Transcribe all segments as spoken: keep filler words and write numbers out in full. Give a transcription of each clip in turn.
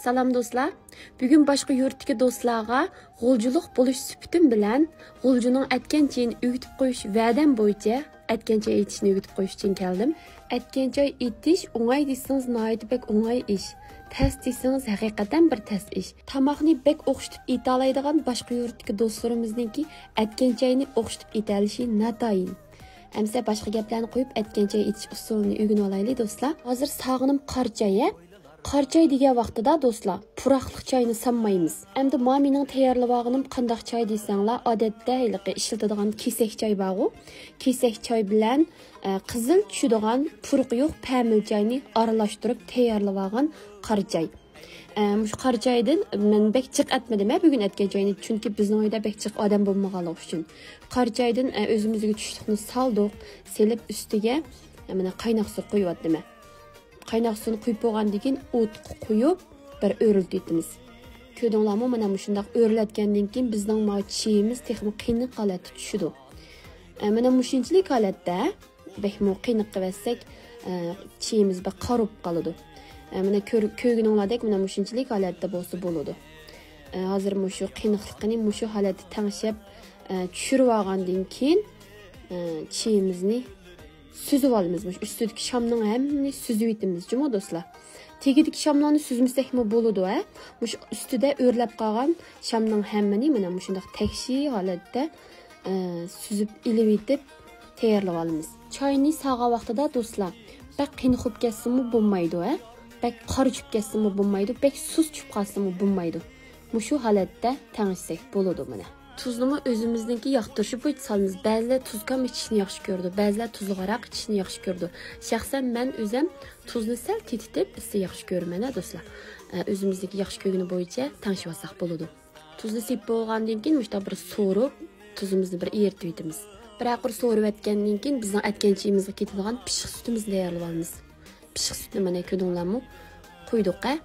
سالام دوستلار. بۈگۈن باشقا يۇرتتىكى دوستلارغا غۇلجىلىق بولۇش سۈپىتىم بىلەن غۇلجىنىڭ ئەتكەن چېيىنى ئۆگىتىپ قويۇش ۋەدەم بويىچە ئەتكەن چاي ئېتىشنى ئۆگىتىپ قويۇش ئۈچۈن كەلدىم. ئەتكەن چاي ئېتىش ئوڭاي دېسىڭىز ناھايىتى بەك ئوڭاي ئىش. تەس دېسىڭىز ھەقىقەتەن بىر تەس ئىش. تاماقنى بەك ئوخشىتىپ ئېتالايدىغان باشقا يۇرتتىكى دوستلىرىمىزنىڭكى ئەتكەن چاينى ئوخشىتىپ ئېتەلىشى ناتايىن. ئەمسە باشقا گەپلەرنى قويۇپ، ئەتكەن چاي ئېتىش ئۇسۇلىنى ئۆگىنىۋالايلى، دوستلار. ھازىر ساغىنىم قارا چاي، ھە؟ قارا چاي دېگەن ۋاقتىدا، دوستلار، پۇراقلىق چاينى سانمايمىز. ئەمدى ما مېنىڭ تەييارلىۋالغىنىم قانداق چاي دېسەڭلار، ئادەتتە ھېلىقى ئىشلىتىدىغان كېسەك چاي بارغۇ، كېسەك چاي بىلەن، ئە، قىزىل چۈشىدىغان پۇرىقى يوق پەمىل چاينى ئارىلاشتۇرۇپ تەييارلىۋالغان قارا چاي. ئە، مۇشۇ قارا چايدىن مەن بەك جىق ئەتمىدىم، ھە، بۈگۈن ئەتكەن چاينى، چۈنكى بىزنىڭ ئۆيدە بەك جىق ئادەم بولمىغانلىقى ئۈچۈن. قارا چايدىن، ئە، ئۆزىمىزگە چۈشلۈكنى سالدۇق، سېلىپ ئۈستىگە، ئە، مانا قايناق سۇ قۇيۇۋەتتىم، ھە. قايناق سۇنى قۇيۇپ بولغاندىن كېيىن ئوتقا قويۇپ، بىر ئۆرلىتىۋېتىمىز. كۆردۈڭلارمۇ، مانا مۇشۇنداق ئۆرلەتكەندىن كېيىن بىزنىڭ ما چېيىمىز تېخىمۇ قېنىق ھالەتتە چۈشىدۇ. ئە، مانا مۇشۇنچىلىك ھالەتتە بەكمۇ قېنىق قىلىۋەتسەك، ئە، چېيىمىز بەك قارىپ قالىدۇ. ئە، مانا كۆر-، كۆرگىنىڭلاردەك مانا مۇشۇنچىلىك ھالەتتە بولسا بولىدۇ. ئە، ھازىر مۇشۇ قېنىقلىقىنى مۇشۇ ھالەتتە تەڭشەپ، ئە، چۈشۈرۈپ ئالغاندىن كېيىن، ئە، چېيىمىزنى سۈزۈپ ئالىمىز. مۇشۇ ئۈستىدىكى شامنىڭ ھەممىنى سۈزۈپ ئېتىمىز جۇمۇ، دوستلار. تېگىدىكى شاملارنى سۈزمىسەكمۇ بولىدۇ، ھە. مۇشۇ ئۈستىدە ئۆرلەپ قالغان شامنىڭ ھەممىنى مانا مۇشۇنداق تەكشى ھالەتتە، ئە، سۈزۈپ ئېلىۋېتىپ تەييارلىۋالىمىز. چاينى ساغان ۋاقتىدا، دوستلار، بەك قېنىق بولۇپ كەتسىمۇ بولمايدۇ، ھە. بەك قارا چۈشۈپ كەتسىمۇ بولمايدۇ، بەك سۇس چۈشۈپ قالسىمۇ بولمايدۇ. مۇشۇ ھالەتتە تەڭشىسەك بولىدۇ مانا. تۇزنىمۇ ئۆزىمىزنىڭكى ياقتۇرۇشى بويىچە سالىمىز. بەزىلەر تۇزكام ئىچىشنى ياخشى كۆرىدۇ، بەزىلەر تۇزلۇقراق ئىچىشنى ياخشى كۆرىدۇ. شەخسەن مەن ئۆزەم تۇزنى سەل تېتىتىپ ئىچسە ياخشى كۆرىمەن، ھە، دوستلار. ئە، ئۆزىمىزنىڭكى ياخشى كۆرگىنى بويىچە تەڭشىۋالساق بولىدۇ. تۇزنى سېپىپ بولغاندىن كېيىن مۇشۇنداق بىر سورۇپ، تۇزىمىزنى بىر ئېرىتىۋېتىمىز. بىرەر قۇر سورۇۋەتكەندىن كېيىن بىزنىڭ ئەتكەن چېيىمىزغا كېتىدىغان پىششىق سۈتىمىزنى تەييارلىۋالىمىز. پىششىق سۈتنى مانا كۆردۈڭلارمۇ؟ قۇيدۇق، ھە؟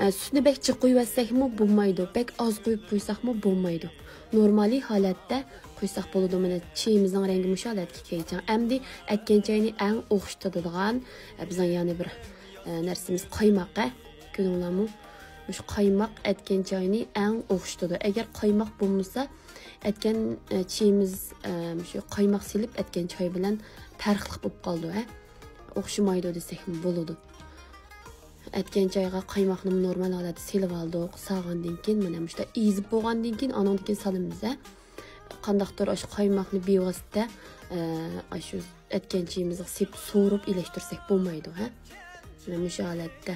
ئە، سۈتنى بەك جىق قۇيۇۋەتسەكمۇ بولمايدۇ، بەك ئاز قۇيۇپ قويساقمۇ بولمايدۇ. نورمالىي ھالەتتە قۇيساق بولىدۇ. مانا چېيىمىزنىڭ رەڭگى مۇشۇ ھالەتكە كەلگەن. ئەمدى ئەتكەن چاينى ئەڭ ئوخشىتىدىغان، ئە، بىزنىڭ يەنە بىر، ئە، نەرسىمىز قايماق، ھە؟ كۆردۈڭلارمۇ؟ مۇشۇ قايماق ئەتكەن چاينى ئەڭ ئوخشىتىدۇ. ئەگەر قايماق بولمىسا، ئەتكەن، ئە، چېيىمىز، ئە، مۇشۇ قايماق سېلىپ ئەتكەن چاي بىلەن پەرقلىق بولۇپ قالىدۇ، ھە؟ ئوخشىمايدۇ دېسەكمۇ بولىدۇ. ئەتكەن چايغا قايماقنىمۇ نورمال ھالەتتە سېلىۋالدۇق. سالغاندىن كېيىن، مانا مۇشۇنداق ئېزىپ بولغاندىن كېيىن، ئانىڭدىن كېيىن سالىمىز، ھە. قانداقتۇر ئاشۇ قايماقنى بىۋاسىتە، ئە، ئاشۇ ئەتكەن چېيىمىزغا سېپ، سورۇپ ئېلىشتۈرسەك بولمايدۇ، ھە. مانا مۇشۇ ھالەتتە،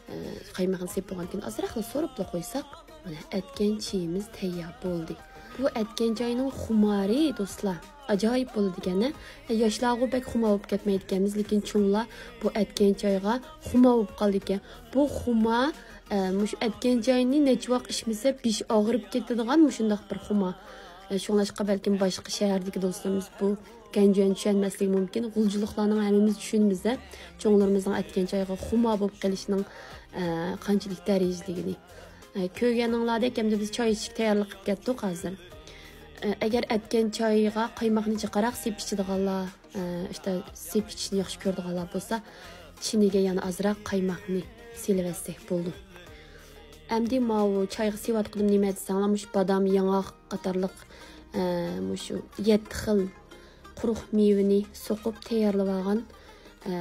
ئە، قايماقنى سېپ بولغاندىن كېيىن ئازراقلا سورۇپلا قويساق، مانا ئەتكەن چېيىمىز تەييار بولدى. بۇ ئەتكەن چاينىڭ خۇمارى، دوستلار، ئاجايىپ بولىدىكەن، ھە. ياشلارغۇ بەك خۇمار بولۇپ كەتمەيدىكەنمىز، لېكىن چوڭلار بۇ ئەتكەن چايغا خۇمار بولۇپ قالىدىكەن. بۇ خۇمار، ئە، مۇشۇ ئەتكەن چاينى نەچچە ۋاق ئىچمىسە، بېشى ئاغرىپ كېتىدىغان مۇشۇنداق بىر خۇمار. ئە، شۇڭلاشقا بەلكىم باشقا شەھەردىكى دوستلىرىمىز بۇ گەنجۈەن چۈشەنمەسلىكى مۇمكىن. غۇلجىلىقلارنىڭ ھەممىمىز چۈشىنىمىز، ھە، چوڭلىرىمىزنىڭ ئەتكەن چايغا خۇمار بولۇپ قېلىشىنىڭ، ئە، قانچىلىك دەرىجىلىكىنى. ئە، كۆرگەنىڭلاردەك، ئەمدى بىز چاي ئىچىشكە تەييارلىق قىلىپ كەتتۇق ھازىر. ئە، ئەگەر ئەتكەن چايغا قايماقنى جىقراق سېپىپ ئىچىدىغانلار، ئە، ئىشتا سېپىپ ئىچىشنى ياخشى كۆرىدىغانلار بولسا، چىنىگە يەنە ئازراق قايماقنى سېلىۋەتسەك بولىدۇ. ئەمدى ماۋۇ چايغا سېۋەتقىنىم نېمە دېسەڭلار، مۇشۇ بادام، ياڭاق قاتارلىق، ئە، مۇشۇ يەتتە خىل قۇرۇق مېۋىنى سوقۇپ تەييارلىۋالغان، ئە،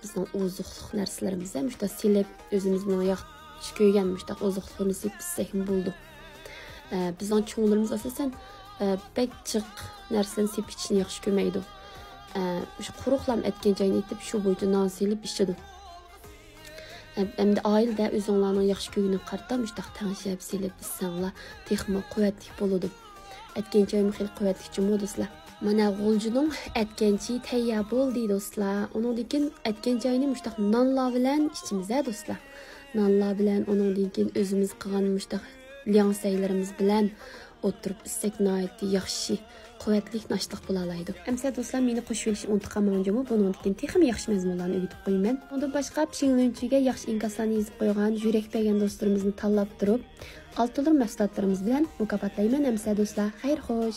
بىزنىڭ ئوزۇقلۇق نەرسىلىرىمىز، ھە، مۇشۇنداق سېلىپ، ئۆزىمىزنىڭ ياخشى كۆرگەن مۇشۇنداق ئوزۇقلۇقنى سېلىپ ئىچسەكمۇ بولىدۇ. ئە، بىزنىڭ چوڭلىرىمىز ئاساسەن، ئە، بەك جىق نەرسىلەرنى سېلىپ ئىچىشنى ياخشى كۆرمەيدۇ. ئە، مۇشۇ قۇرۇقلام ئەتكەن چاينى ئېتىپ، شۇ بويىچە نان سېلىپ ئىچىدۇ. ئەم-، ئەمدى ئائىلىدە ئۆزۈڭلارنىڭ ياخشى كۆرگىنىگە قارىتا مۇشۇنداق تەڭشەپ سېلىپ ئىچسەڭلار تېخىمۇ قۇۋۋەتلىك بولىدۇ. ئەتكەن چايمۇ خېلى قۇۋۋەتلىك جۇمۇ دوستلار. مانا غۇلجىنىڭ ئەتكەن چېيى تەييار بولدى دوستلار. ئۇنىڭدىن كېيىن ئەتكەن چاينى مۇشۇنداق نانلار بىلەن ئىچىمىز ھە دوستلار. نانلار بىلەن ئۇنىڭدىن كېيىن ئۆزىمىز قىلغان مۇشۇنداق لياڭسەيلىرىمىز بىلەن ئولتۇرۇپ ئىچسەك ناھايىتى ياخشى، قۇۋۋەتلىك ناشتىلىق بولالايدۇ. ئەمسە دوستلار، مېنى قوشۇۋېلىشنى ئۇنتۇپ قالماڭ جۇمۇ. بۇنىڭدىن كېيىن تېخىمۇ ياخشى مەزمۇنلارنى ئۆگىتىپ قويىمەن. ئۇنىڭدىن باشقا پىڭلۈنچۈگە ياخشى ئىنكاسلارنى يېزىپ قويغان، يۈرەك بەرگەن دوستلىرىمىزنى تاللاپ تۇرۇپ، ئالتۇنلۇق مەھسۇلاتلىرىمىز بىلەن مۇكاپاتلايمەن. ئەمسە دوستلار، خەير خوش.